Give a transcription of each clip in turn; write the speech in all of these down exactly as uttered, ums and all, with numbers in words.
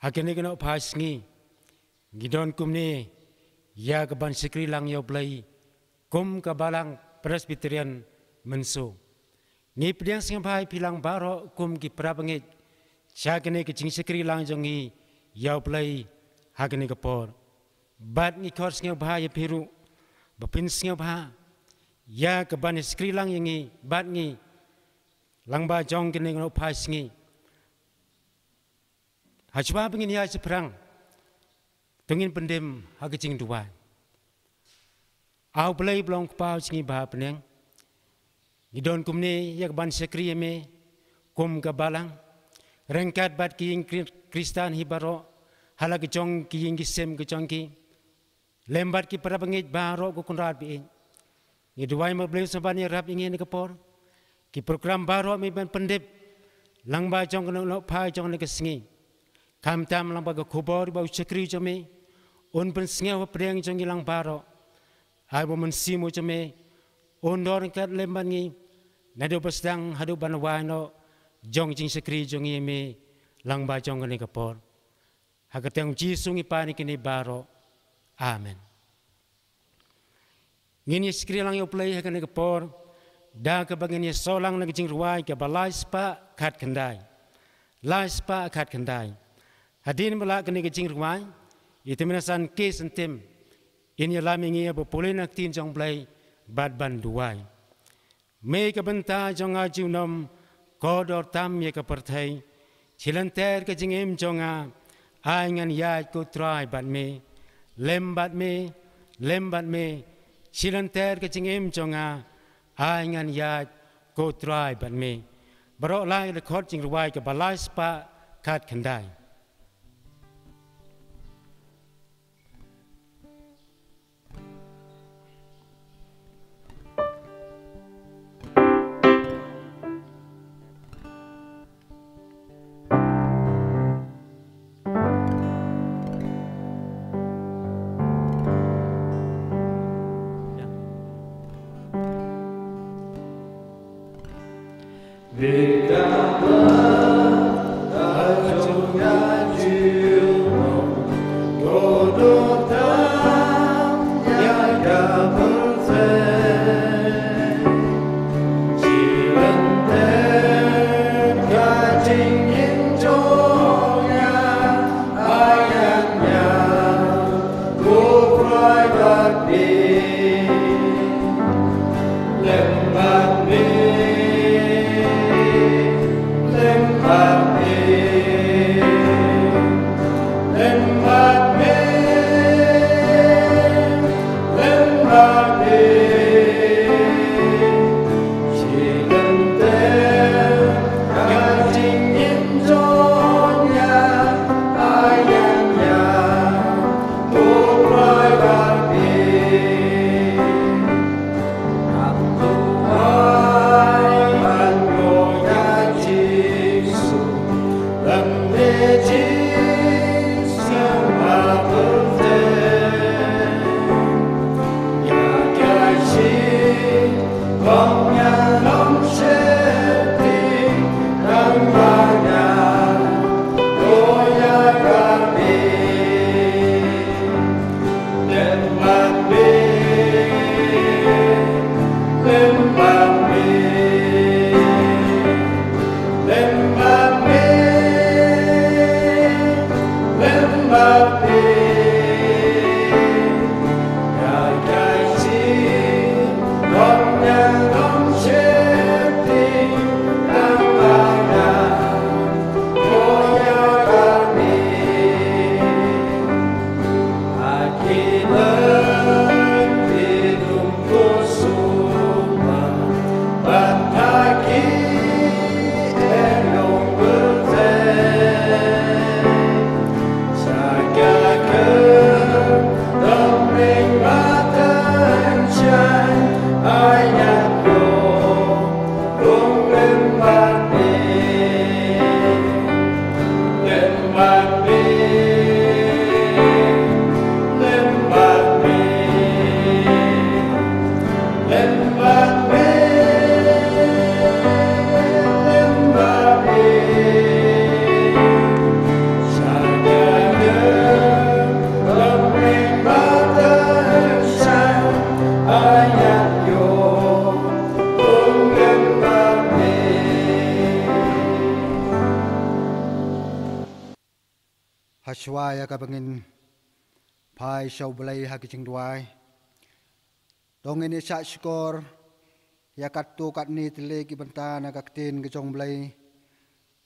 Ha kane ka nohphai sngi ngi don kumne ïa ka ban shakri lang ïa U Blei kum ka Balang Presbyterian Mynso. Ngi pdiang sngewbha ïa phi lang baroh kum ki para bangeit sha kane ka jingshakri lang jong ngi ïa U Blei ha kane ka por. Bad ngi khot sngewbha ïa phi ruh ba phin sngewbha ïa ka ban shakri lang ïa ngi bad ngi lang ba jong kane ka nohphai sngi. Hashwa ba ngin ïa shaphrang to ngin pyndem ha ka jingduwai. A U Blei ba long Kpa jong ngi ba ha bneng, ngi don kumne ïa ka ban shakri ïa me kum ka Balang ryngkat bad ki ïing Khri- Khristan hi baroh ha la ka jong ki ïing ki sem ka jong ki. Lem bad ki para bangeit baroh ko Kynrad ba ïeit. Ngi duwai ma Blei sa ban ïarap ïa ngi ha kane ka por. Ki program baroh me ban pyndep lang ba jong kane ka nohphai jong kane ka sngi. Khamtam lang ba ka khubor ba u shakri jong me un pynsngew ha pdeng jong ngi lang baroh. Ai ba u Mynsiem jong me un don ryngkat lem bad ngi naduh ba sdang haduh ban wai noh jong jingshakri jong ngi ïa me lang ba jong kane ka por. Ha ka kyrteng U Jisu ngi pan ïa kine baroh. Amen. Ngin ïa shakri lang ïa U Blei ha kane ka por da kaba ngin ïa song lang na ka jingrwai kaba lai spah khatkhyndai. Lai spah khatkhyndai. Hadien ba la kane ka jingrwai, i Tymmen San K Syntiem in ïalam ïa ngi ïa ba pule na ka ktien jong U Blei bad ban duwai. Me ka bynta jong nga junom, kordor tam ïa ka pyrthei. Shi lynter ka jingim jong nga, ai ngan ïaid ko Trai bad me. Lem bad me, lem bad me. Shi lynter ka jingim jong nga, ai ngan ïaid ko Trai bad me. Baroh lai la khot jingrwai kaba lai spah khatkhyndai. Hashwa ïa kaba ngin phai sha U Blei ha ki jingduwai, to ngin ïa shah shkor ïa katto katne tylli ki bynta na ka ktien ka jong U Blei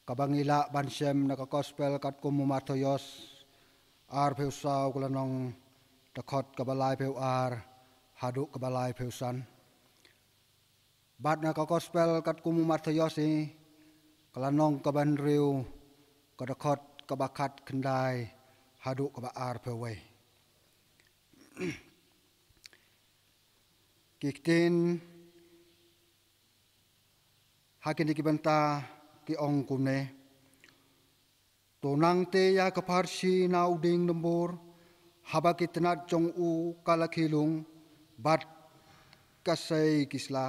kaba ngi lah ban shem na ka Gospel katkum u Mathaios arphew saw, ka lynnong dkhot kaba laiphew ar haduh kaba laiphew san. Bad na ka Gospel katkum u Mathaios hi, ka lynnong kaba hynriew, ka dkhot kaba khatkhyndai haduh kaba arphew wei. Ki ktien ha kine ki bynta ki ong kumne: To nangta ïa ka pharshi na u dieng dymbur, haba ki tnat jong u ka la khie lung, bad ka sei ki sla.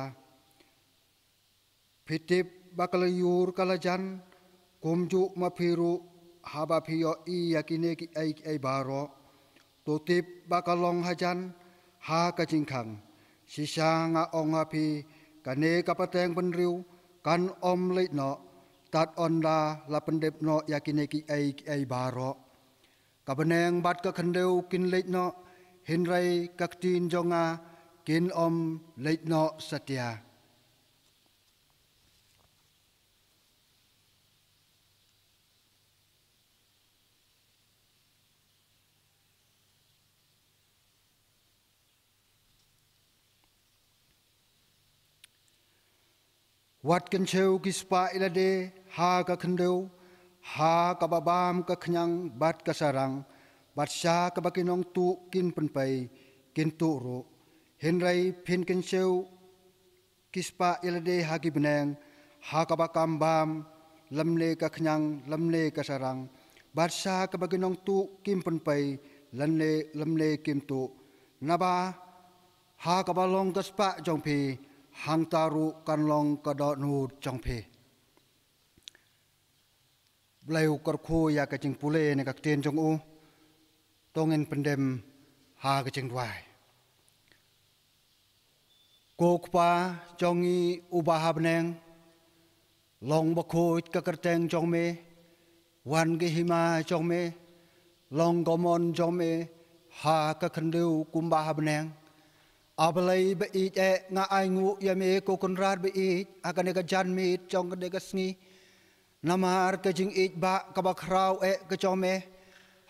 Phi tip ba ka lyiur ka la jan, kumjuh ma phi ruh haba phi ïohi ïa kine kiei kiei baroh. To tip ba ka long hajan ha ka jingkhang. Shisha nga ong ha phi, kane ka pateng bynriew kan ym leit noh tad haduh ba la pyndep noh ïa kine kiei kiei baroh. Ka bneng bad ka khyndew kin leit noh, hynrei ka ktien jong nga kin ym leit noh satia. Wat kynshew ki spah ïalade ha ka khyndew, ha kaba bam ka khñiang bad ka sarang, bad sha kaba ki nongtuh kin pynpei, kin tuh ruh. Hynrei phin kynshew ki spah ïalade ha ki bneng, ha kaba kam bam lymne ka khñiang lymne ka sarang, bad sha kaba ki nongtuh kim pynpei lane lymne kim tuh. Naba ha kaba long ka spah jong phi, hangta ruh kan long ka dohnud jong phi. Blei u kyrkhu ïa ka jingpule ne ka ktien jong u. To ngin pyndem ha ka jingduwai. Ko Kpa jong ngi uba ha bneng, long bakhuid ka kyrteng jong me, wan ka hima jong me, long ka mon jong me ha ka khyndew kumba ha bneng. A Blei ba ïeit eh, nga ainguh ïa me ko Kynrad ba ïeit, ha kane ka janmiet jong kane ka sngi. Namar ka jingïeit ba kaba khraw eh ka jong me,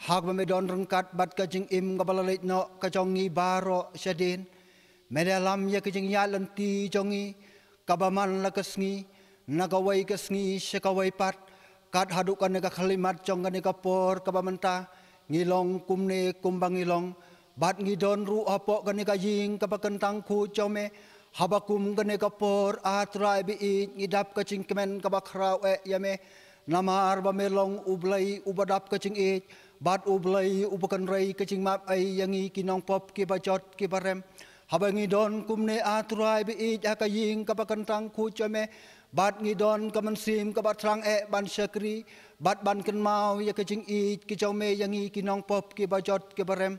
haba me don ryngkat bad ka jingim kaba la leit noh ka jong ngi baroh shadien. Me la lam ïa ka jingïaid lynti jong ngi kaba man la ka sngi, na kawei ka sngi sha kawei pat, kat haduh kane ka khyllipmat jong kane ka por kaba mynta, ngi long kumne kumba ngi long, bad ngi don ruh hapoh kane ka ïing kaba kyntang khuid jong me, haba kum kane ka por, A Trai ba ïeit, ngi dap ka jingkmen kaba khraw eh ïa me. Namar ba me long U Blei uba dap ka jingïeit, bad U Blei uba kynrei ka jingmap ei ïa ngi ki nongpop kiba jot kiba rem. Haba ngi don kumne, A Trai ba ïeit, ha ka ïing kaba kyntang khuid jong me, bad ngi don ka mynsiem kaba thrang eh ban shakri bad ban kynmaw ïa ka jingïeit ka jong me ïa ngi ki nongpop kiba jot kiba rem.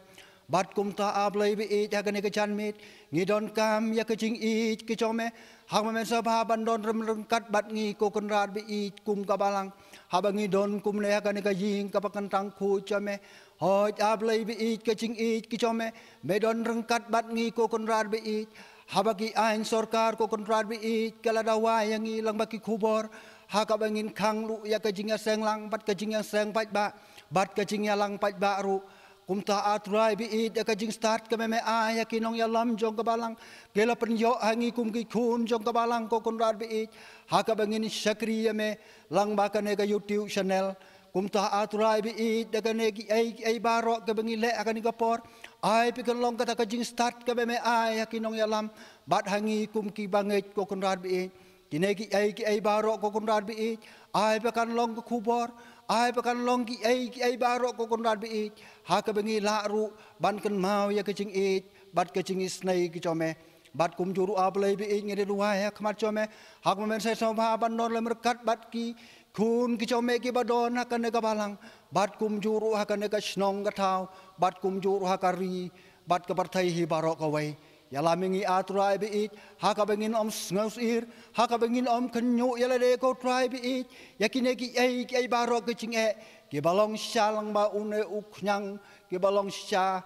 Bad kumta A Blei ba ïeit, ha kane ka janmiet, ngi donkam ïa ka jingïeit ka jong me, haba men sa bha ban don rem ryngkat bad ngi ko Kynrad ba ïeit kum ka balang. Haba ngi don kumne ha kane ka ïing kaba kyntang khuid jong me, hooid A Blei ba ïeit, ka jingïeit ka jong me, me don ryngkat bad ngi ko Kynrad ba ïeit. Haba ki aiñ sorkar ko Kynrad ba ïeit ka la dawa ïa ngi lyngba ki khubor, ha kaba ngin khang luh ïa ka jingïaseng lang bad ka jingïaseng paidbah bad ka jingïalang paidbah ruh. Kumta A Trai ba ïeit, da ka jingstad kaba me ai ïa ki nongïalam jong ka balang, ki la pynïoh ha ngi kum ki khun jong ka balang ko Kynrad ba ïeit, ha kaba ngin shakri ïa me lyngba kane ka YouTube channel. Kumta A Trai ba ïeit, da kane kiei kiei baroh kaba ngi leh ha kane ka por, ai phi kan long kata ka jingstad kaba me ai ha ki nongïalam bad ha ngi kum ki bangeit ko Kynrad ba ïeit. Kine kiei kiei baroh ko Kynrad ba ïeit, ai ba kan long ka khubor, ai ba kan long kiei kiei baroh ko Kynrad ba ïeit, ha kaba ngi lah ruh ban kynmaw ïa ka jingïeit bad ka jingisynei ka jong me. Bad kumjuh ruh A Blei ba ïeit, ngi da duwai ha khmat jong me, ha kaba men sa sngewbha ban don lem ryngkat bad ki khun ki jong me kiba don ha kane ka balang, bad kumjuh ruh ha kane ka shnong ka thaw, bad kumjuh ruh ha ka ri bad ka pyrthei hi baroh kawei. Ïalam ïa ngi, A Trai ba ïeit, ha kaba ngin ym sngewsih, ha kaba ngin ym kynñiuh ïa lade, ko Trai ba ïeit, ïa kine kiei kiei baroh ki jingeh kiba long sha lyngba une u khñiang, kiba long sha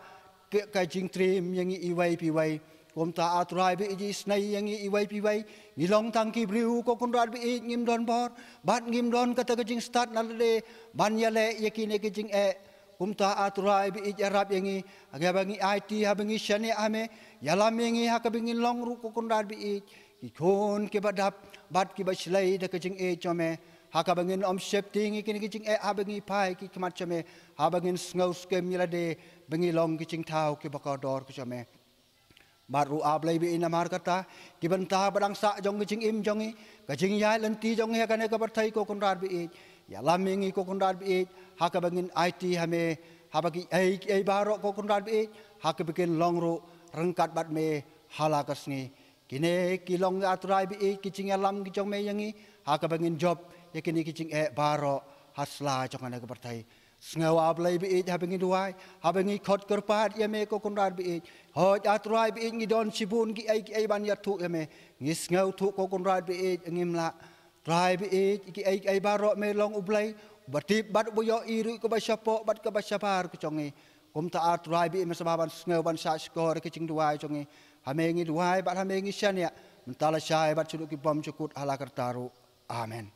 ka, ka jingtriem ïa ngi iwei pa iwei. Kumta, A Trai ba ïeit, isynei ïa ngi iwei pa iwei. Ngi long tang ki briew, ko Kynrad ba ïeit, ngim don bor bad ngim don kata ka jingstad na lade ban ïaleh ïa kine ki jingeh. Kumta, A Trai ba ïeit, ïarap ïa ngi, haba ngi aiti, haba ngi shaniah ha me. Ïalam ïa ngi ha kaba ngin long ruh, ko Kynrad ba ïeit, ki khun kiba dap bad kiba shlei da ka jingïeit jong me, ha kaba ngin ym sheptieng ïa kine ki jingeh, haba ngi phai ki khmat jong me, haba ngin sngew skhem ïa lade ba ngi long ki jingthaw kiba kordor ki jong me. Bad ruh, A Blei ba ïeit, namar kata, ki bynta ba dang sah jong ka jingim jong ngi, ka jingïaid lynti jong ngi ha kane ka pyrthei, ko Kynrad ba ïeit, ïalam ïa ngi, ko Kynrad ba ïeit, ha kaba ngin aiti ha me, haba kiei kiei baroh, ko Kynrad ba ïeit, ha kaba kin long ruh ryngkat bad me ha la ka sngi. Kine ki long, A Trai ba ïeit, ki jingïalam ki jong me ïa ngi, ha kaba ngin jop ïa kine ki jingeh baroh ha sla jong kane ka pyrthei. Sngew, A Blei ba ïeit, haba ngi duwai, haba ngi khot kyrpad ïa me, ko Kynrad ba ïeit. Hooid, A Trai ba ïeit, ngi don shibun kiei kiei ban ïathuh ïa me. Ngi sngewthuh, ko Kynrad ba ïeit, ngim lah. Trai ba ïeit, kiei kiei baroh, me long U Blei uba tip bad uba ïohi ruh ïa kaba shapoh bad kaba shabar ka jong ngi. Kumta, A Trai ba ïeit, me sngewbha ban sngew, ban shahshkor ïa ka jingduwai jong ngi. Ha me ngi duwai bad ha me ngi shaniah, mynta lashai bad shaduh ki bymjukut, ha la karta ruh. Amen.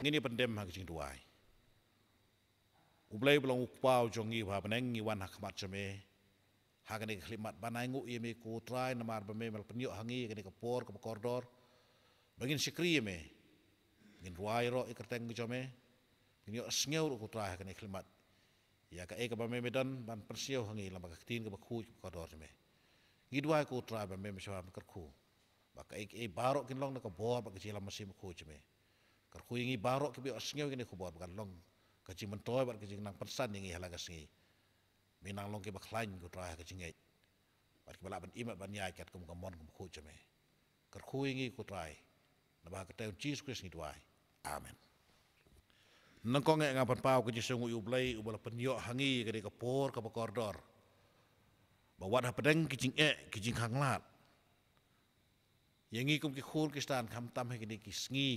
Ngin ïa pyndem ha ka jingduwai. U Blei ba long u Kpa jong ngi uba ha bneng, ngi wan ha khmat jong me ha kane ka khyllipmat ban ainguh ïa me ko Trai namar ba me me la pynïoh ha ngi kane ka por kaba kordor ba ngin shakri ïa me. Ngin duwai ruh ïa ka kyrteng ka jong me. Ngin ïohsngew ruh ko Trai ha kane ka khyllipmat ïa kaei kaba me me don ban pynsngew ha ngi lyngba ka ktien kaba khuid kaba kordor jong me. Ngi duwai ko Trai ba me me shwa me kyrkhu ba kaei kaei baroh kin long na ka bor bad ka jingïalam mynsiem bakhuid jong me. Kyrkhu ïa ngi baroh kiba ïohsngew ïa kane ka khubor ba kan long ka jingmyntoi bad ka jingnang pynsan ïa ngi ha la ka sngi. Me nang long kiba khlaiñ ko Trai ha ka jingngeit bad kiba lah ban im bad ban ïaid katkum ka mon kaba khuid jong me. Kyrkhu ïa ngi ko Trai. Naba ha ka kyrteng Jisu Khrist ngi duwai. Amen. Nyngkong eh nga pynpaw ka jingsngewnguh ïa U Blei uba la pynïoh ha ngi ka dei ka por kaba kordor ba wat hapdeng ki jingeh ki jingkhanglad ïa ngi kum ki khun Khristan khamtam ha kine ki sngi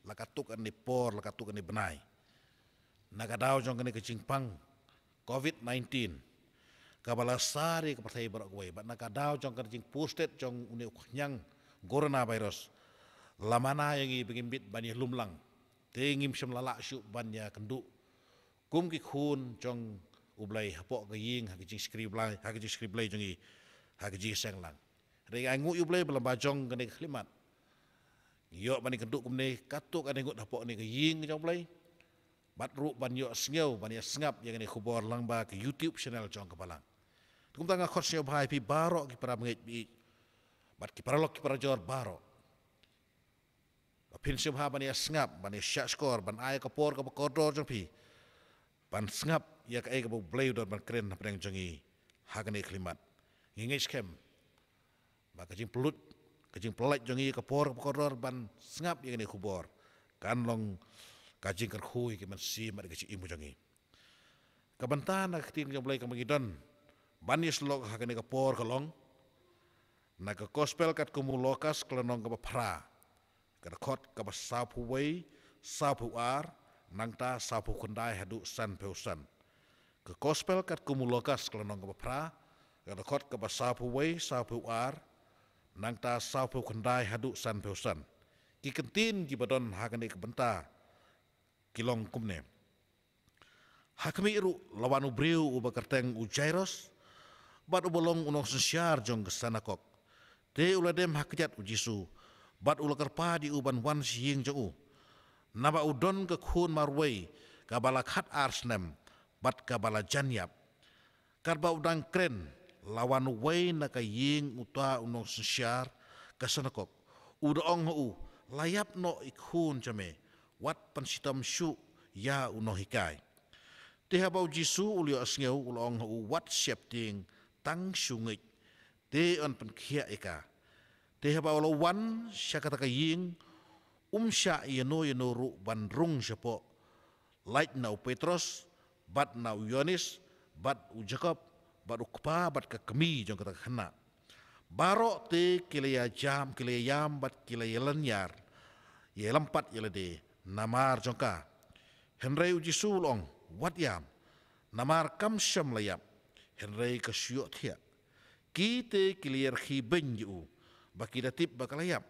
la katto katne por la katto katne bnai na ka daw jong kane ka jingpang covid nineteen kaba la sar ïa ka pyrthei baroh kawei bad na ka daw jong ka jingpur stet jong une u khñiang coronavirus la mana ïa ngi ba ngim bit ban ïalum lang. Te ngim shym la lah shuh ban ïakynduh kum ki khun jong U Blei hapoh ka ïing ha ka jingshakri Blei, ha ka jingshakri Blei jong ngi ha ka jingseng lang. Hynrei nga ainguh ïa U Blei ba lyngba jong kane ka khyllipmat ngi ïoh ban ïakynduh kumne katto katne ngut hapoh kane ka ïing jong U Blei bad ruh ban ïohsngew ban ïasngap ïa kane ka khubor lyngba ka YouTube channel jong ka Balang. Te kumta nga khot sngewbha ïa phi baroh ki para bangeit baieit bad ki paralok ki parajor baroh ba phin sngewbha ban ïasngap ban ïashahshkor ban ai ka por kaba kordor jong phi ban sngap ïa kaei kaba U Blei u don ban kren hapdeng jong ngi ha kane ka khyllipmat. Ngi ngeit skhem ba ka jingpynlut ka jingpynlait jong ngi ïa ka por kaba kordor ban sngap ïa kane ka khubor kan long ka jingkyrkhu ïa ka mynsiem bad ka jingim ka jong ngi. Ka bynta na ka ktien jong U Blei kaba ngi don ban ïasyllok ha kane ka por ka long na ka Gospel katkum u Lukas ka lynnong kaba phra, ka dkhot kaba sawphew wei, sawphew ar, nangta sawphew khyndai haduh sanphew san. Ka Gospel katkum u Lukas ka lynnong kaba phra, ka dkhot kaba sawphew wei, sawphew ar, nangta sawphew khyndai haduh sanphew san. Ki kyntien kiba don ha kane ka bynta ki long kumne. Ha khmih ruh la wan u briew uba kyrteng u Jairus bad uba long u nongsynshar jong ka synagog. Te u la dem ha kjat u Jisu bad u la kyrpad ïa u ban wan sha ïing jong u, naba u don ka khun marwei kaba la khat ar snem bad kaba la jan ïap. Katba u dang kren la wan uwei na ka ïing uta u nongsynshar ka synagog, u da ong ha u, la ïap noh i khun jong me, wat pynshitom shuh ïa u nonghikai. Te haba u Jisu u la ïohsngew u la ong ha u, wat sheptieng, tang shu ngeit, te yn pynkhiah ïa ka. Te haba u la wan sha kata ka ïing um shah ïano ïano ruh ban rung shapoh, lait na u Petros bad na u Ïoannis bad u Jakob bad u kpa bad ka kmie jong kata ka khynnah. Baroh te ki la ïajam, ki la ïaïam bad ki la ïalynñiar, ïalam pat ïa lade namar jong ka. Hynrei u Jisu u la ong, wat ïam, namar kam shym la ïap, hynrei ka shu ïohthiah. Ki te ki la ïarkhie beiñ ïa u ba ki da tip ba ka la ïap.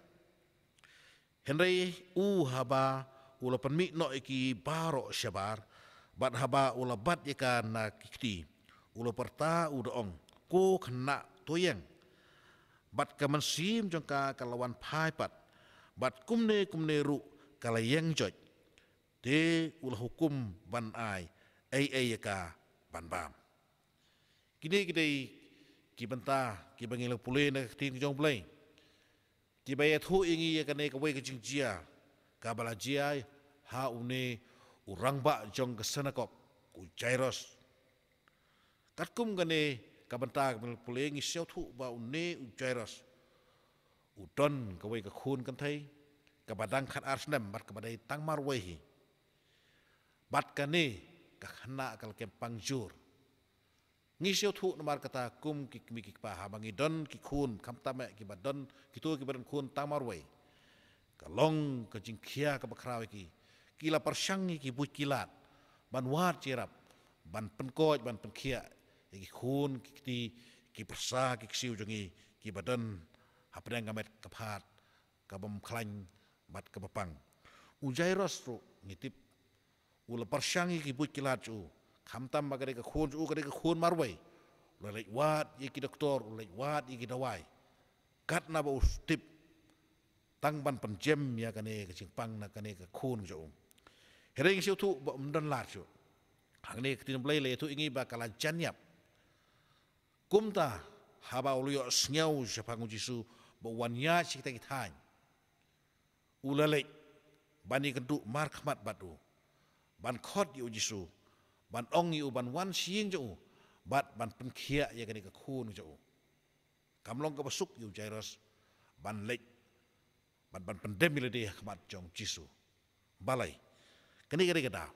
Hynrei u haba u la pynmih noh ïa ki baroh shabar bad haba u la bat ïa ka na ki kti, u la pyrta u da ong, ko khynnah, to ïeng. Bad ka mynsiem jong ka ka la wan phai pat bad kumne kumne ruh ka la ïeng joit. Te u la hukum ban ai ei ei ïa ka ban bam. Kine ki dei ki bynta kiba ngi la pule na ka ktien jong U Blei, kiba ïathuh ïa ngi ïa kane kawei ka jingjia kaba la jia ha une u rangbah jong ka synagog, u Jairus. Katkum kane ka bynta kaba ngi la pule, ngi sngewthuh ba une u Jairus u don kawei ka khun kynthei kaba dang khat ar snem bad kaba dei tang marwei hi. Bad kane ka khynnah ka la kem pang jur. Ngi sngewthuh namar kata kum ki kmie ki kpa, haba ngi don ki khun, khamtam eh kiba don, kito kiba don khun tang marwei, ka long ka jingkhia kaba khraw ïa ki. Ki la pyrshang ïa ki buit ki lad ban wad jingïarap, ban pynkoit, ban pynkhiah ïa ki khun, ki kti, ki pyrsa, ki ksiew jong ngi kiba don hapdeng ka met ka phad kabym khlaiñ bad kaba pang. U Jairus ruh ngi tip u la pyrshang ïa ki buit ki lad jong u, khamtam ba ka dei ka khun jong u, ka dei ka khun marwei. U la leit wad ïa ki doktor, u la leit wad ïa ki dawai, katba u tip tang ban pynjem ïa kane ka jingpang na kane ka khun jong u. Hynrei ngi sngewthuh ba um don lad shuh. Hangne ka ktien Blei la ïathuh ïa ngi ba ka la jan ïap. Kumta, haba u la ïohsngew shaphang U Jisu ba u wan ïaid sha kita ki thaiñ, u la leit ban ïakynduh markhmat bad u, ban khot ïa U Jisu, ban ong ïa u ban wan sha ïing jong u, bad ban pynkhiah ïa kane ka khun jong u. Kam long kaba suk ïa u Jairus ban leit bad ban pyndem ïa lade ha khmat jong U Jisu. Balei? Kane ka dei ka daw.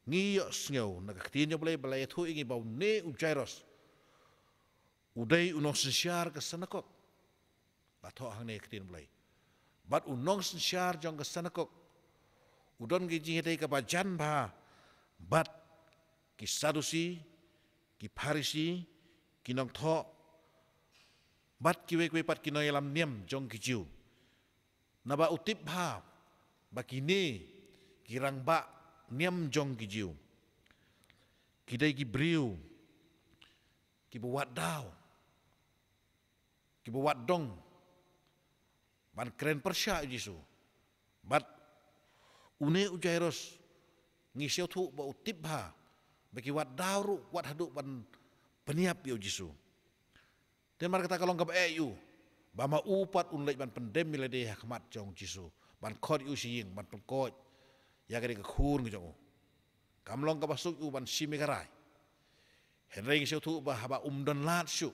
Ngi ïohsngew na ka ktien jong U Blei ba la ïathuh ïa ngi ba une u Jairus u dei u nongsynshar ka synagog. La thoh hangne ka ktien Blei. Bad u nongsynshar jong ka synagog u don ka jingïadei kaba jan bha bad ki Sadusi, ki Pharisi, ki nongthoh, bad kiwei kiwei pat ki nongïalam niam jong ki Jiw. Naba u tip bha ba kine ki rangbah niam jong ki Jiw ki dei ki briew kiba wad daw, kiba wad dong ban kren pyrshah ïa U Jisu. Bad une u Jairus ngi sngewthuh ba u tip bha ba ki wad daw ruh wat haduh ban pynïap ïa U Jisu. Te namar kata ka long kaba eh ïa u ba ma u pat un leit ban pyndem ïa lade ha khmat jong U Jisu, ban khot ïa u sha ïing, ban pynkhiah ïa kane ka khun ka jong u. Kam long kaba suk ïa u ban shim ïa ka rai. Hynrei ngi sngewthuh ba haba um don lad shuh,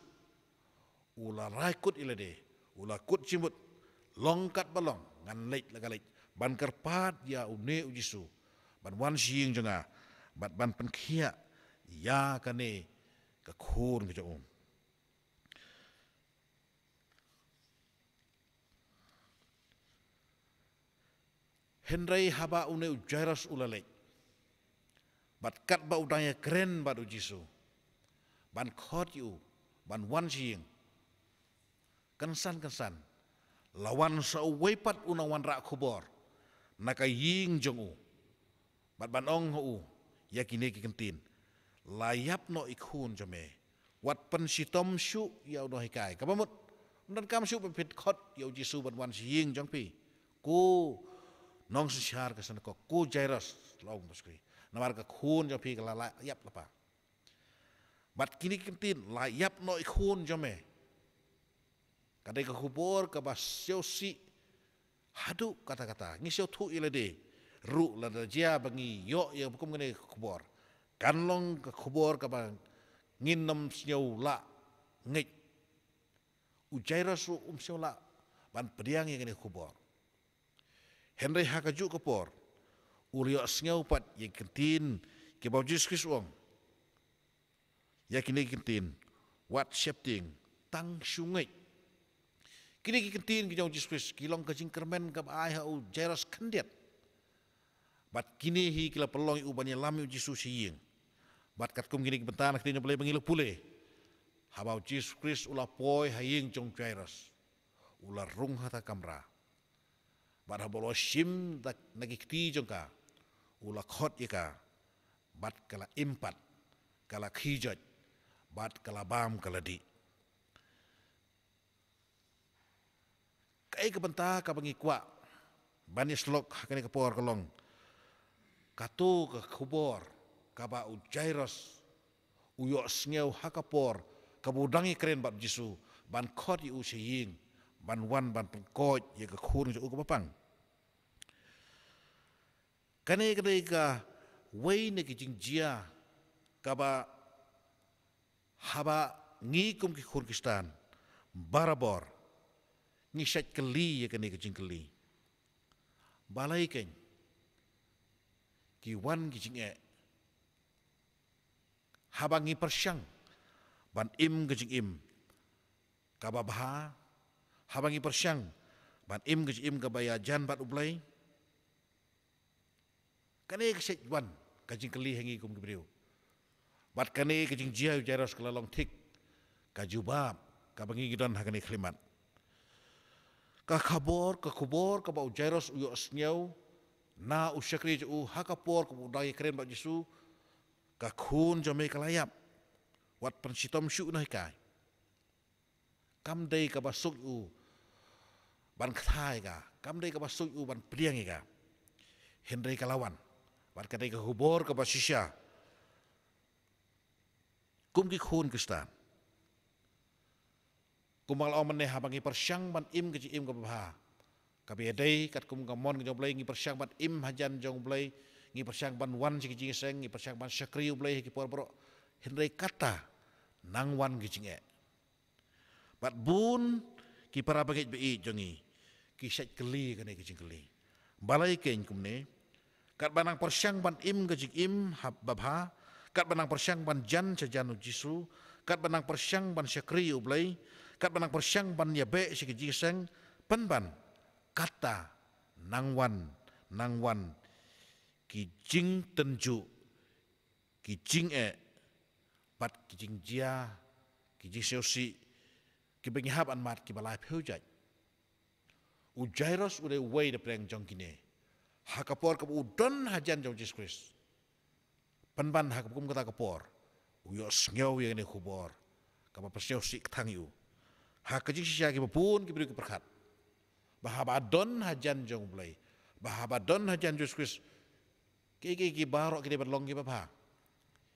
u la rai kut ïa lade, u la kut jingmut, long katba long, ngan leit la ka leit ban kyrpad ïa une U Jisu ban wan sha ïing jong nga bad ban pynkhiah ïa kane ka khun ka jong u. Hynrei haba une u Jairus u la leit, bad katba u dang ïakren bad U Jisu ban khot ïa u ban wan sha ïing, kynsan kynsan la wan sa uwei pat u nongwanrah khubor na ka ïing jong u, bad ban ong ha u ïa kine ki kyntien: La ïap noh i khun jong me. Wat pynshitom shuh ïa u nonghikai. Kaba mut, ym donkam shuh ba phin khot ïa U Jisu ban wan sha ïing jong phi, ko nongsynshar ka synagog, ko Jairus, la ong u Jisu. Namar ka khun jong phi ka la, la ïap lypa. Bad kine ki kyntien, la ïap noh i khun jong me, ka dei ka khubor kaba sngewsih haduh katta katta. Ngi sngewthuh ïa lade ruh lada jia ba ngi ïoh ïa ka kum kane ka khubor, kan long ka khubor kaba ngin ym sngew lah ngeit. U Jairus ruh um sngew lah ban pdiang ïa kane ka khubor. Hynrei ha kajuh ka por u la ïohsngew pat ïa ki kyntien kiba U Jisu Khrist u ong ïa kine ki kyntien: Wat sheptieng, tang shu ngeit. Kine ki kyntien ki jong U Jisu Khrist ki long ka jingkyrmen kaba ai ha u Jairus khyndiat. Bad kine hi ki la pynlong ïa u ban ïalam ïa U Jisu sha ïing. Bad katkum kine ki bynta na ka ktien jong U Blei ba ngi la pule, haba U Jisu Khrist u la poi ha ïing jong u Jairus, u la rung ha kata ka kamra. Bad haba u la shim da na ki kti jong ka, u la khot ïa ka, bad ka la im pat, ka la khie joit, bad ka la bam, ka la dih. Kaei ka bynta kaba ngi kwah ban ïasyllok ha kane ka por ka long, kato ka khubor kaba u Jairus u ïohsngew ha ka por kaba u dang ïakren bad U Jisu ban khot ïa u sha ïing, ban wan ban pynkhiah ïa ka khun jong u kaba pang. Kane ka dei kawei na ki jingjia kaba haba ngi kum ki khun Khristan barabor ngi shait kylli ïa kane ka jingkylli: Balei keiñ ki wan ki jingeh haba ngi pyrshang ban im ka jingim kaba bha, haba ngi pyrshang ban im ka jingim kaba ïajan bad U Blei? Kane ka shait wan ka jingkylli ha ngi kum ki briew. Bad kane ka jingjia u Jairus ka la long thik ka jubab kaba ngi ngi don ha kane ka khyllipmat. Ka khubor, ka khubor kaba u Jairus u ïohsngew Na u shakri jong u ha ka por kaba u dang ïakren bad Jisu, ka khun jong me ka la ïap. Wat pynshitom shuh na hikai. Kam dei kaba suk u ban kthai ka, kam dei kaba suk u ban pdiang ïa ka. Hynrei ka la wan. Bad ka dei ka khubor kaba shisha. Kum ki khun Khristan, kumba nga la ong mynne, haba ngi pyrshang ban im ka jingim kaba bha, kaba ïadei katkum ka mon ka jong U Blei, ngi pyrshang ban im hajan jong U Blei, ngi pyrshang ban wan sha ki jingïaseng, ngi pyrshang ban shakri U Blei ha ki por baroh. Hynrei kata nang wan ki jingeh. Bad bun ki para bangeit ba ïeit jong ngi ki shait kylli kane ka jingkylli. Balei kein kumne? Katba nang pyrshang ban im ka jingim ha, ba bha, katba nang pyrshang ban jan sha jan U Jisu, katba nang pyrshang ban shakri U Blei, katba nang pyrshang ban ïabeh sha ki jingïaseng, pynban kata nang wan, nang wan ki jingtynjuh, ki jingeh, bad ki jingjia, ki jingsngewsih kiba ngi hap ban mad, kiba lai phew jait. U Jairus u dei uwei na pdeng jong kine. Ha ka por kaba u don hajan jong U Jisu Khrist, pynban ha kaba kum kata ka por, u ïohsngew ïa kane ka khubor kaba pynsngewsih kthang ïa u. Ha ka jingshisha kiba bun ki briew ki pyrkhat ba haba don hajan jong U Blei, ba haba don hajan U Jisu Khrist, kiei kiei ki baroh ki dei ban long kiba bha.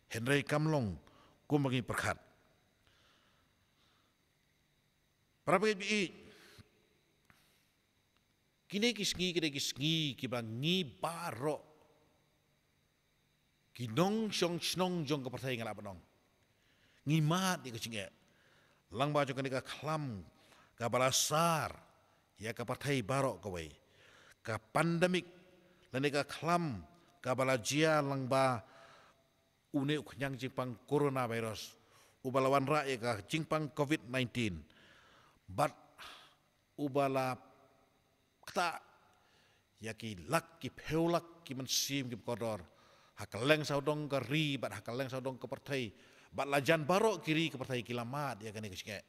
Hynrei kam long kumba ngi pyrkhat. Para bangeit ba ïeit, kine ki sngi ki dei ki sngi kiba ngi baroh ki nongshong shnong jong ka pyrthei, nga lah ban ong, ngi mad ïa ka jingeh lyngba jong kane ka khlam kaba la sar ïa ka pyrthei baroh kawei. Ka pandemic, lane ka khlam kaba la jia lyngba une u khñiang jingpang coronavirus, uba la wanrah ïa ka jingpang covid nineteen. Bad uba la ktah ïa ki lak ki phew lak ki mynsiem kiba kordor ha kylleng sawdong ka ri bad ha kylleng sawdong ka pyrthei. Bad la jan baroh ki ri ka pyrthei ki la mad ïa kane ka jingeh.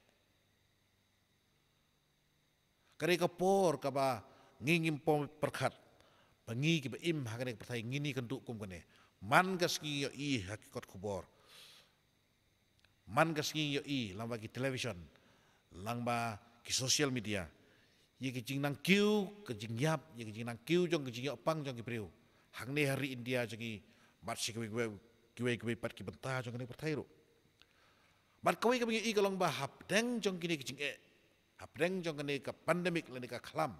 Ka dei ka por kaba ngi ngim pom pyrkhat ba ngi kiba im ha kane ka pyrthei ngin ïakynduh kum kane. Man ka sngi ïohi ha ki kot khubor, man ka sngi ïohi lyngba ki television, lyngba ki social media, ïa ki jingnang kiew ka jingïap, ïa ki jingnang kiew jong ka jingïoh pang jong ki briew hangne ha ri India jong ngi, bad sha kiwei kiwei, kiwei kiwei pat ki bynta jong kane ka pyrthei ruh. Bad kawei kaba ngi ïohi ka long ba hapdeng jong kine ki jingeh, hapdeng jong kane ka pandemic lane ka khlam,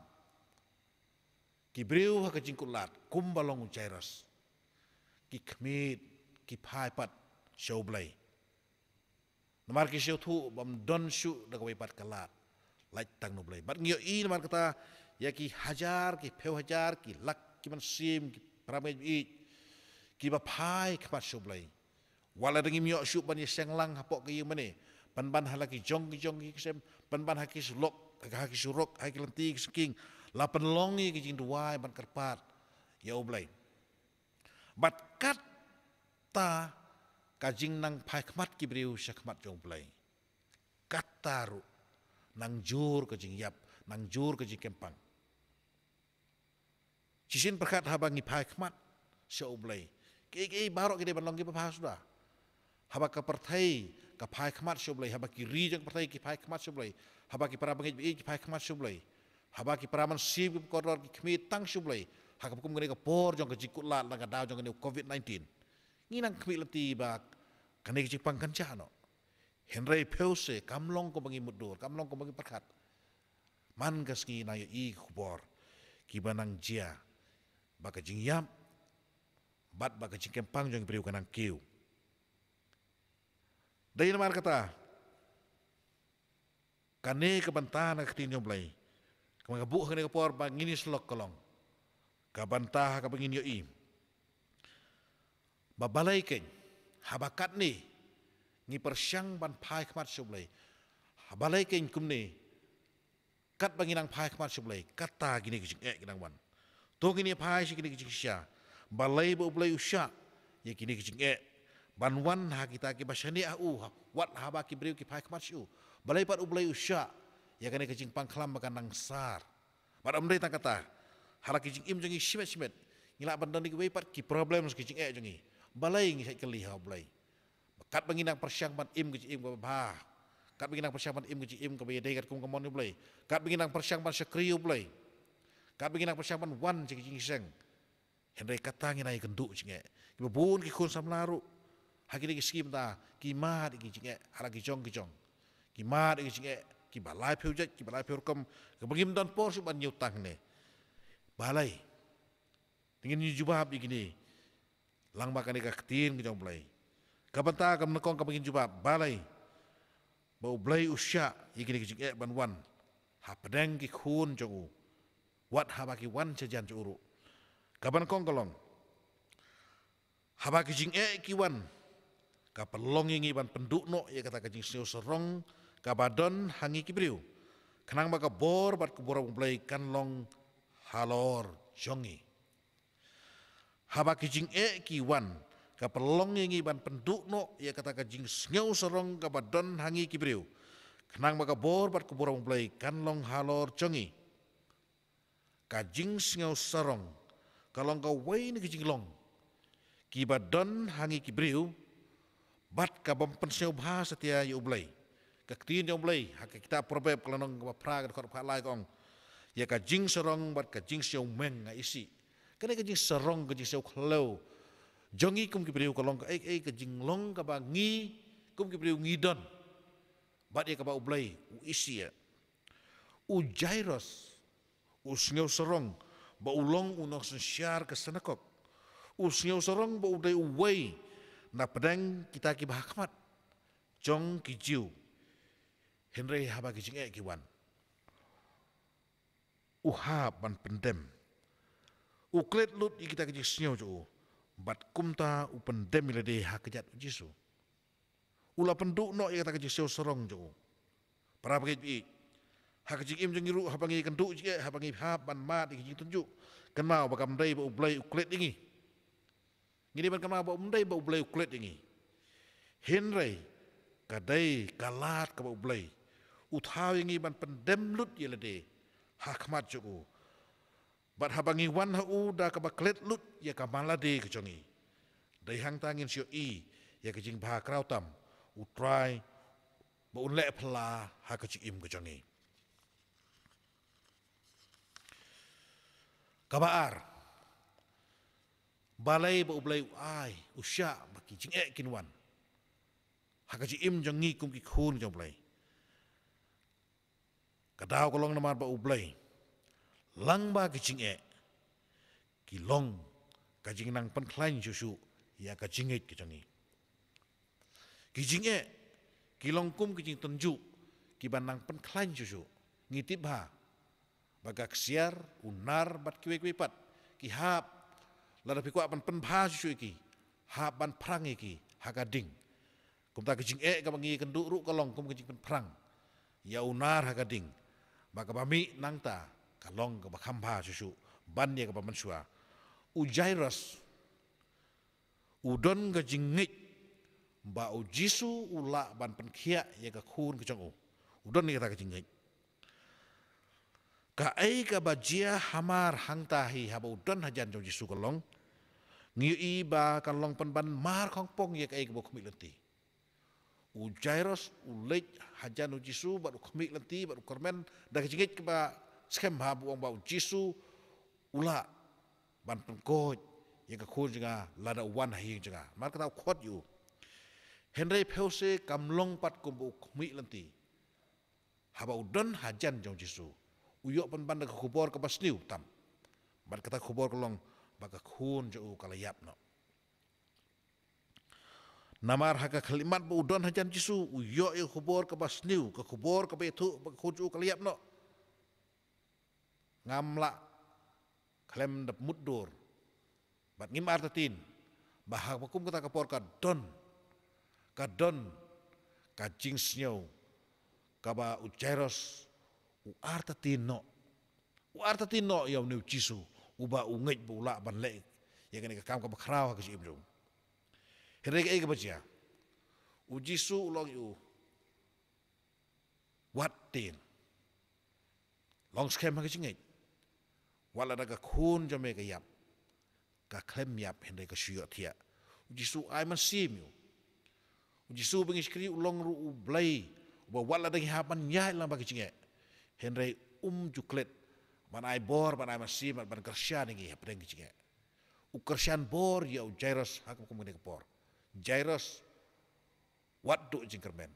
ki briew ha ka jingkutlad kumba long u Jairus, ki khmied, ki phai pat sha U Blei. Namar ki sngewthuh bym don shuh da kawei pat ka lad, lait tang na U Blei. Bad ngi ïohi namar kata ïa ki hajar, ki phew hajar, ki lak ki mynsiem, ki para bangeit ba ïeit kiba phai khmat sha U Blei. Wat la dang ngim ïoh shuh ban ïaseng lang hapoh ka ïing mane, pynban ha la ki jong ki jong ki ksem, pynban ha ki surok, ha ki surok, ha ki lynti ki sking, la pynlong ïa ki jingduwai ban kyrpad ïa U Blei. Bad kata ka jingnang phai khmat ki briew sha khmat jong U Blei, kata ruh nang jur ka jingïap, nang jur ka jingkyrpang. Shisien pyrkhat haba ngi phai khmat sha U Blei, kiei kiei baroh ki dei ban long kiba bha suda. Haba ka pyrthei ka phai khmat sha U Blei, haba ki ri jong ka pyrthei ki phai khmat sha U Blei, haba ki para bangeit ba ïeit ki phai khmat sha U Blei, haba ki para mynsiem kiba kordor ki khmied tang sha U Blei ha kaba kum kane ka por jong ka jingkutlad, la ka daw jong kane u covid nineteen, ngi nang khmih lynti ba kane ka jingpang kan jah noh. Hynrei phew se kam long kumba ngi mutdur, kam long kumba ngi pyrkhat. Man ka sngi nang ïohi ki khubor kiba nang jia ba ka jingïap bad ba ka jingkyrpang jong ki briew ka nang kiew. Dei namar kata kane ka bynta na ka ktien jong U Blei kaba nga buh ha kane ka por ba ngin ïasyllok ka long ka bynta ha kaba ngin ïohi ba balei kein haba katne ngi pyrshang ban phai khmat sha U Blei, ha balei kein kumne katba ngi nang phai khmat sha U Blei kata kine ki jingeh ki nang wan. To ngin ïa phai sha kine ki jingshisha. Balei ba U Blei u shah ïa kine ki jingeh ban wan ha kita kiba shaniah ha u, ha, wat haba ki briew ki phai khmat sha u? Balei pat U Blei u shah ïa kane ka jingpang khlam ba ka nang sar? Bad ym dei tang kata, ha la ki jingim jong ngi shimet shimet, Ngi lah ban don ïa kiwei pat ki problems, ki jingeh jong ngi. Balei ngi shait kylli ha U Blei? Katba ngi nang pyrshang ban im ka jingim kaba bha, katba ngi nang pyrshang ban im ka jingim kaba ïadei katkum ka mon U Blei, katba ngi nang pyrshang ban shakri U Blei, katba ngi nang pyrshang ban wan sha ki jingïaseng, hynrei kata ngi nang ïakynduh jingeh. Kiba bun ki khun samla ruh ha kine ki sngi mynta ki mad ïa ki jingeh ha la ki jong ki jong. Ki mad ïa ki jingeh kiba laiphew jait, kiba laiphew rukom, kaba ngim don por shuh ban ñiew tang ne. Balei? Te ngin ïa jubab ïa kine lang bad kane ka ktien ka jong U Blei. Ka bynta ka nyngkong kaba ngin jubab, balei ba U Blei u shah ïa kine ki jingeh ban wan hapdeng ki khun jong u, wat haba ki wan shajan jong u ruh? Ka banyngkong ka long, haba ki jingeh ki wan, ka pynlong ïa ngi ban pynduh noh ïa kata ka jingsngew sarong kaba don ha ngi ki briew, khnang ba ka bor bad ka burom U Blei kan long halor jong ngi. Haba ki jingeh ki wan, ka pynlong ïa ngi ban pynduh noh ïa kata ka jingsngew sarong kaba don ha ngi ki briew, khnang ba ka bor bad ka burom U Blei kan long halor jong ngi. Ka jingsngew sarong ka long kawei na ki jinglong kiba don ha ngi ki briew, bad ka bym pynsngewbha satia ïa U Blei. Ka ktien jong U Blei ha ka kitab Proverb ka lynnong kaba phra, ka dkhot kaba lai, ka ong, ïa ka jingsarong bad ka jingsngewmeng nga isih. Kane ka jingsarong, ka jingsngew khlew jong ngi kum ki briew ka long kaei kaei ka jinglong kaba ngi kum ki briew ngi don, bad ïa kaba U Blei u isih ïa. U Jairus u sngew sarong ba u long u nongsynshar ka synagog. U sngew sarong ba u dei uwei na pdeng kita kiba hakhmat jong ki Jiw. Hynrei haba ki jingeh ki wan, u hap ban pyndem. U klet lut ïa kita ki jingsngew jong u, bad kumta u pyndem ïa lade ha kjat U Jisu. U la pynduh noh ïa kata ka jingsngew sarong jong u. Para bangeit, ha ka jingim jong ngi ruh, haba ngi ïakynduh jingeh, haba ngi hap ban mad ïa ka jingtynjuh, kynmaw ba kam dei ba U Blei u klet ïa ngi. Ngi dei ban kynmaw ba um dei ba U Blei u klet ïa ngi, hynrei ka dei ka lad kaba U Blei u thaw ïa ngi ban pyndem lut ïa lade ha khmat jong u. Bad haba ngi wan ha u da kaba klet lut ïa ka man lade ka jong ngi, dei hangta ngin shu ïohi ïa ka jingbha kraw tam U Trai ba un leh phylla ha ka jingim ka jong ngi. Kaba ar, balei ba U Blei u ai, u shah ba ki jingeh kin wan ha ka jingim jong ngi kum ki khun jong U Blei? Ka daw ka long namar ba U Blei, lang ba ki jingeh, ki long ka jingnang pynkhlaiñ shuh shuh ïa ka jingngeit ka jong ngi. Ki jingeh ki long kum ki jingtynjuh kiba nang pynkhlaiñ shuh shuh. Ngi tip bha ba ka ksiar, u nar bad kiwei kiwei pat ki hap, lada phi kwah ban pynbha shuh shuh ïa ki, hap ban phrang ïa ki ha ka ding. Kumta ka jingeh kaba ngi ïakynduh ruh ka long kum ka jingpynphrang ïa u nar ha ka ding, ba kaba mih nangta ka long kaba kham bha shuh shuh ban ïa kaba mynshuwa. U Jairus u don ka jingngeit ba U Jisu u lah ban pynkhiah ïa ka khun ka jong u. U don ïa kata ka jingngeit. Kaei kaba jia hamar hangta hi haba u don hajan jong U Jisu ka long, ngi ïohi ba kan long pynban mar khongpong ïa kaei kaba u khmih lynti. U Jairus u leit hajan U Jisu bad u khmih lynti bad u kyrmen da ka jingngeit kaba skhem ha ba u ong ba U Jisu u lah ban pynkhuid ïa ka khun jong nga lada u wan ha ïing jong nga. Namar kata u khot ïa u. Hynrei phewse kam long pat kumba u khmih lynti. Haba u don hajan jong U Jisu, u ïoh pynban da ka khubor kaba sniew tam. Bad kata ka khubor ka long ba ka khun jong u ka la ïap noh. Namar ha ka khyllipmat ba u don hajan Jisu, u ïoh ïa ka khubor kaba sniew, ka khubor kaba ïathuh ba ka khun jong u ka la ïap noh. Ngam lah khlem da mutdur. Bad ngim artatien ba ha kaba kum kata ka por ka don, ka don ka jingsngew kaba u Jairus u artatien noh. U artatien noh ïa une U Jisu uba u ngeit ba u lah ban leh ïa kane ka kam kaba khraw ha ka jingim jong u. Hynrei kaei kaba jia? U Jisu u la ong ïa u, wat tieng. Long skhem ha ka jingngeit. Wat lada ka khun jong me ka ïap, ka khlem ïap hynrei ka shu ïohthiah. U Jisu ai mynsiem ïa u. U Jisu ba ngi shakri u long ruh u Blei uba wat la dang ïa ban ïaid lang bad ki jingeh. Hynrei um ju klet ban ai bor, ban ai mynsiem, ban kyrshan ïa ngi hapdeng ki jingeh. U kyrshan bor ïa u Jairus ha ka kum kane ka por. Jairus, wat duh jingkyrmen.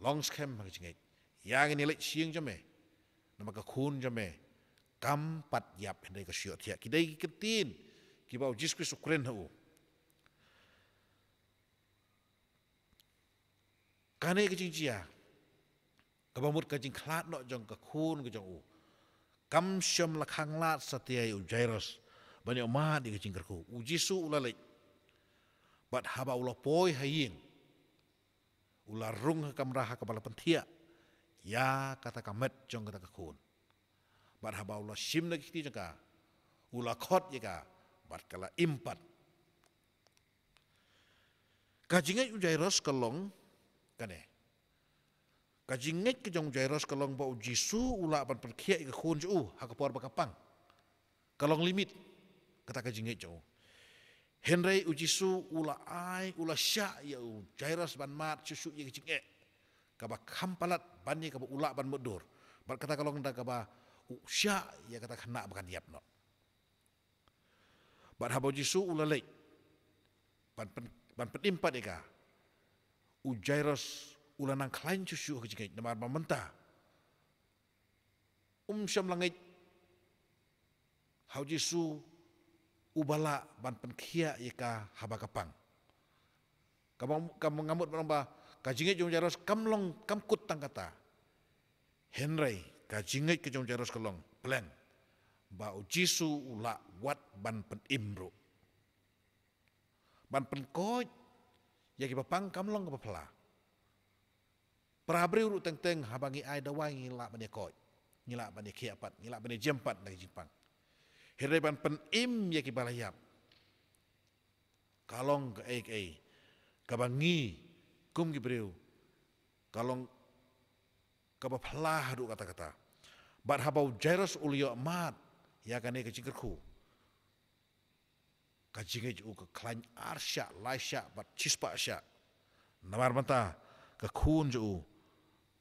Long skhem ha ka jingngeit. Ïa ngin ïa leit sha ïing jong me. Namar ka khun jong me kam pat ïap hynrei ka shu ïohthiah. Ki dei ki ktien kiba u Jisu Khrist u kren ha u. Kane ka jingjia kaba mut ka jingkhlad noh jong ka khun ka jong u kam shym la khang lad satia ïa u Jairus ban ïoh mad ïa ka jingkyrkhu. U Jisu u la leit. Bad haba u la poi ha ïing, u la rung ha kamra ha kaba la pynthiah ïa kata ka met jong kata ka khun. Bad haba u la shim na ki kti jong ka, u la khot ïa ka bad ka la im pat. Ka jingngeit u Jairus ka long kane. Ka jingngeit ka jong u Jairus ka long ba u Jisu u lah ban pynkhiah ïa ka khun jong u ha ka por ba ka pang. Ka long limit kata ka jingngeit jong u. Hynrei u Jisu u la ai, u la shah ïa u Jairus ban mad shuh shuh ïa ka jingeh kaba kham palat ban ïa kaba u lah ban mutdur. Bad kata ka long da kaba u shah ïa kata ka khynnah ba kan ïap noh. Bad haba u Jisu u la leit ban pyn, ban pynim pat ïa ka, u Jairus u la nang khlaiñ shuh shuh ha ka jingngeit namar ba mynta um shym la ngeit ha u Jisu uba lah ban pynkhiah ïa ka haba ka pang. Kaba, kaba nga mut ban ong ba ka jingngeit jong u Jairus kam long, kam kut tang kata. Hynrei ka jingngeit ka jong u Jairus ka long pleng ba u Jisu u lah wat ban pynim ruh. Ban pynkoit ïa kiba pang kam long kaba phylla. Para briew ruh teng teng haba ngi ai dawai ngi lah ban ïa koit, ngi lah ban ïa khiah pat, ngi lah ban ïa jem pat na ki jingpang. Hynrei ban pynim ïa kiba la ïap ka long kaei kaei kaba ngi kum ki briew ka long kaba phylla haduh katta katta. Bad haba u Jairus u la ïoh mad ïa kane ka jingkyrkhu, ka jingngeit jong u ka khlaiñ ar shah, lai shah bad shispah shah. Namar mynta ka khun jong u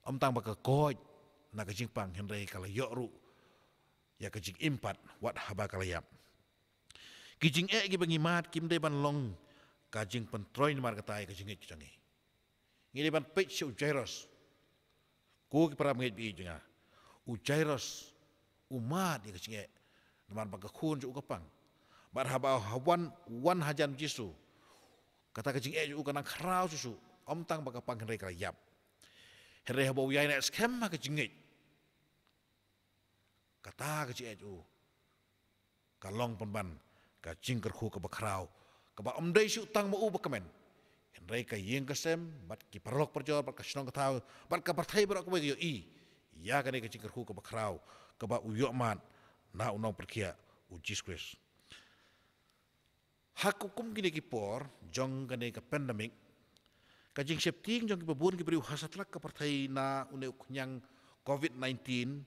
ym tang ba ka koit na ka jingpang hynrei ka la ïoh ruh ïa ka jingim pat wat haba ka la ïap. Ki jingeh kiba ngi mad kim dei ban long ka jingpyntroi namar kata ïa ka jingngeit ka jong ngi. Ngi dei ban peit sha u Jairus. Ko ki para bangeit ba ïeit jong nga, u Jairus u mad ïa ka jingeh namar ba ka khun jong u ka pang. Bad haba ha wan, wan hajan u Jisu, kata ka jingeh jong u ka nang khraw shuh shuh, ym tang ba ka pang hynrei ka la ïap. Hynrei haba u ïaineh skhem ha ka jingngeit, kata ka jingeh jong u ka long pynban ka jingkyrkhu kaba khraw, kaba ym dei shuh tang ma u ba kmen, hynrei ka ïing ka sem bad ki paralok parajor bad ka shnong ka thaw bad ka pyrthei baroh kawei ka ïohi ïa kane ka jingkyrkhu kaba khraw kaba u ïoh mad na u nongpynkhiah u Jisu Khrist. Ha kum kine ki por jong kane ka pandemic, ka jingsheptieng jong kiba bun ki briew ha satlak ka pyrthei na une u khñiang covid nineteen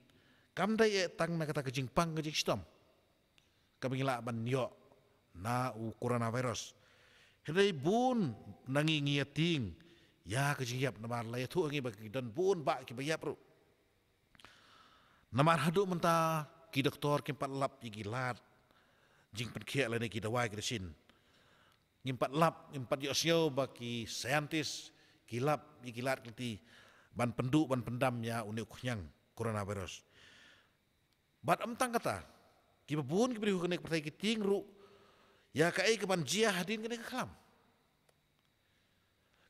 kam dei eh tang na kata ka jingpang ka jingshitom kaba ngi lah ban ïoh na u coronavirus. Hynrei bun na ngi ngi ïatieng ïa ka jingïap namar la ïathuh ha ngi ba ki don bun bah kiba ïap ruh. Namar haduh mynta ki doktor kim pat lap ïa ki lad jingpynkhiah lane ki dawai ki dashin. Ngim pat lap, ngim pat ïohsngew ba ki scientist ki lap ïa ki lad ki lynti ban pynduh ban pyndam ïa une u khñiang coronavirus. Bad ym tang kata, kiba bun ki briew ha kane ka pyrthei ki tieng ruh ïa kaei kaban jia hadien kane ka khlam.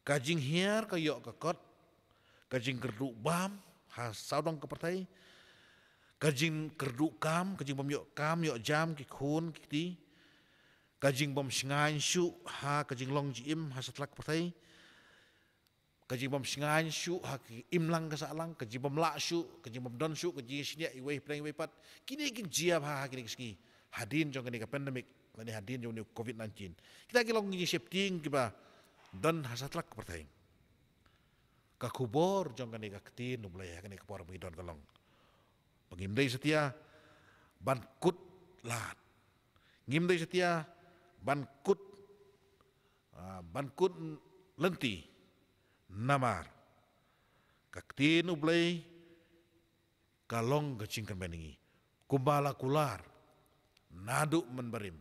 Ka jinghiar ka ïoh ka kot, ka jingkyrduh bam ha sawdong ka pyrthei, ka jingkyrduh kam, ka jingbym ïoh kam ïoh jam ki khun ki kti, ka jingbym shngaiñ shuh ha ka jinglong jingim ha satlak ka pyrthei, ka jingbym shngaiñ shuh ha ka imlang ka sahlang, ka jingbym lah shuh, ka jingbym don shuh ka jingshaniah iwei hapdeng iwei pat. Kine ki jia bha ha kine ki sngi hadien jong kane ka pandemic lane hadien jong une u covid nineteen. Kita ki long ki jingsheptieng kiba don ha satlak ka pyrthei. Ka khubor jong kane ka ktien U Blei ha kane ka por ba ngi don ka long ba ngim dei satia ban kut lad. Ngim dei satia ban kut, ah, ban kut lynti, namar ka ktien U Blei ka long ka jingkyrmen ïa ngi. Kumba la kular naduh mynbarim,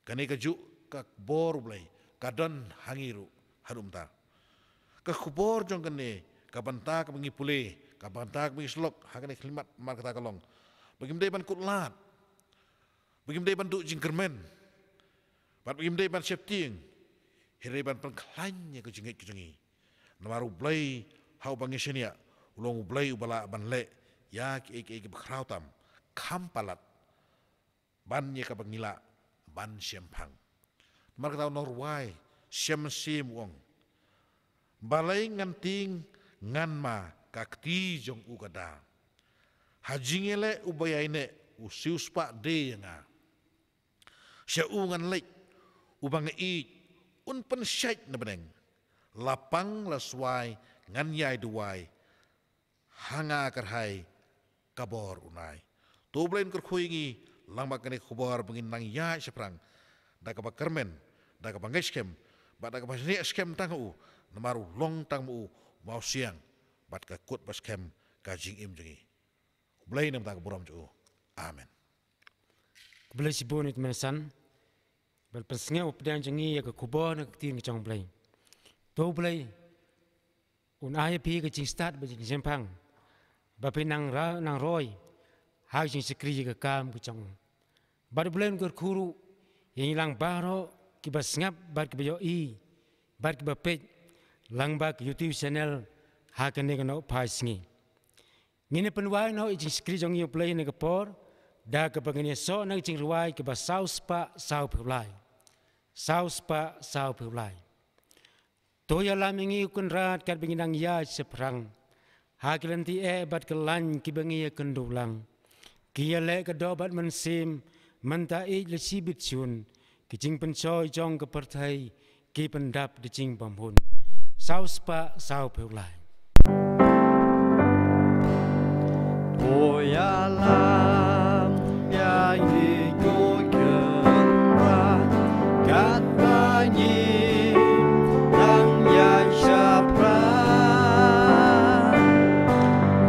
kane kajuh ka bor U Blei ka don ha ngi ruh haduh mynta. Ka khubor jong kane ka bynta kaba ngi pule, ka bynta kaba ngi slok ha kane ka khlieh mat, namar kata ka long ba ngim dei ban kut lad, ba ngim dei ban duh jingkyrmen, bad ba ngim dei ban sheptieng, hynrei ban pynkhlaiñ ïa ka jingngeit ka jong ngi. Namar U Blei ha uba ngi shaniah u long U Blei uba lah ban leh ïa kiei kiei kiba khraw tam, kham palat ban ïa kaba ngi lah ban shemphang. Namar kata u nongrwai Shem Mynsiem u ong: Balei ngan tieng, ngan ma ka kti jong u ka da? Ha jingïaleh uba ïaineh u siewspah de ïa nga. Sha u ngan leit, uba nga ïeit un pynshait na bneng. La pang la swai ngan ïai duwai, ha nga kyrhai ka bor un ai. To U Blei un kyrkhu ïa ngi lang bad kane ka khubor ba ngin nang ïaid shaphrang da kaba kyrmen, da kaba ngeit skhem, bad da kaba shaniah skhem tang ha u, namar u long tang ma u mawsiang bad ka kut ba skhem ka jingim jong ngi. U Blei na bynta ka burom jong u. Amen. Khublei shibun ïa i Tymmen San ba la pynsngew pdiang jong ngi ïa ka khubor na ka ktien ka jong U Blei. To U Blei un ai ïa phi ka jingstad bad jingshemphang ba phin nang ra, nang roi ha ka jingshakri ïa ka kam ka jong u. Bad U Blei un kyrkhu ruh ïa ngi lang baroh kiba sngap bad kiba ïohi bad kiba peit lang bad ka YouTube channel ha kane ka Nohphai Sngi. Ngin ïa pynwai noh ïa ka jingshakri jong ngi ïa U Blei ha kane ka por da kaba ngin ïasoh na ka jingrwai kaba saw spah saw phew lai. Saw spah saw phew lai. To ïalam ïa ngi ko Kynrad katba ngi nang ïaid shaphrang ha ki lynti eh bad ki laiñ kiba ngi ïakynduh lang. Ki ïaleh ka doh bad mynsiem, mynta ïeit la shibit shun, ki jingpynshoi jong ka pyrthei ki pyndap da jingbymhun. Saw spah saw phew lai. To ïalam ïa ngi ko Kynrad katba ngi nang ïaid shaphrang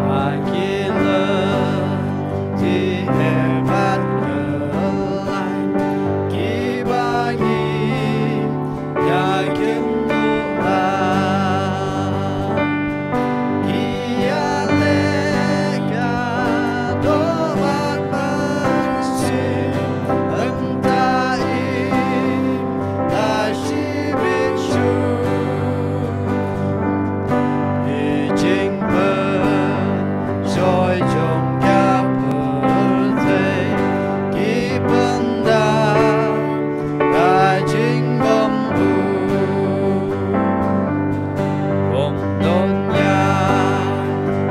ha ki lynti eh bad ki laiñ kiba ngi ïakynduh lang. Ki ïaleh ka doh bad mynsiem, mynta ïeit la shibit shun. Ki jingpynshoi jong ka pyrthei ki pyndap da jingbymhun. Ym don ïa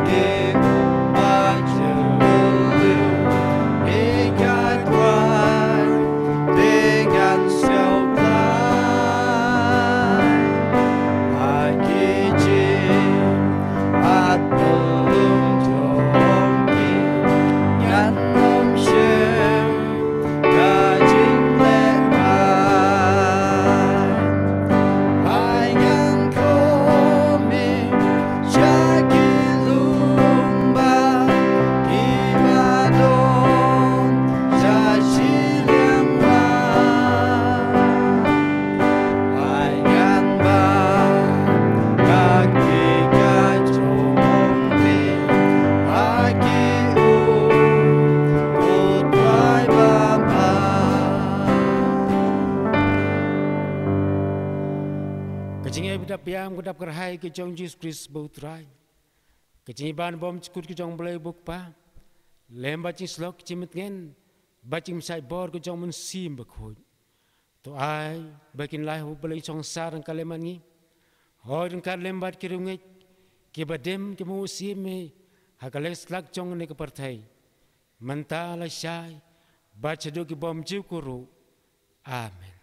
ngi kumba jylliew, ïa ka kwai te ngan sngewkhlaiñ. Ha ki jingpynïap jong ki ngan ym shem ka jinglehkai. Ai ngan khmih sha ki lum ba kiba don sha shiliang wah. Ai ngan bam ka kti ka jong phi ha ki um ko Trai babha. Ka jingïadap biang, ka dap kyrhai ka jong u Jisu Khrist ba u Trai, ka jingïaban bymjukut ka jong u Blei u Kpa, lem bad jingslok jingmutngen bad jingpynshait bor ka jong u Mynsiem Bakhuid. To ai ba kin lai ha u Blei shongsar ryngkat lem bad ngi. Hooid, ryngkat lem bad ki riewngeit kiba dim ki mynsiem ha ka leng slak jong kane ka pyrthei, mynta, lashai bad shaduh ki bymjukut ruh. Amen.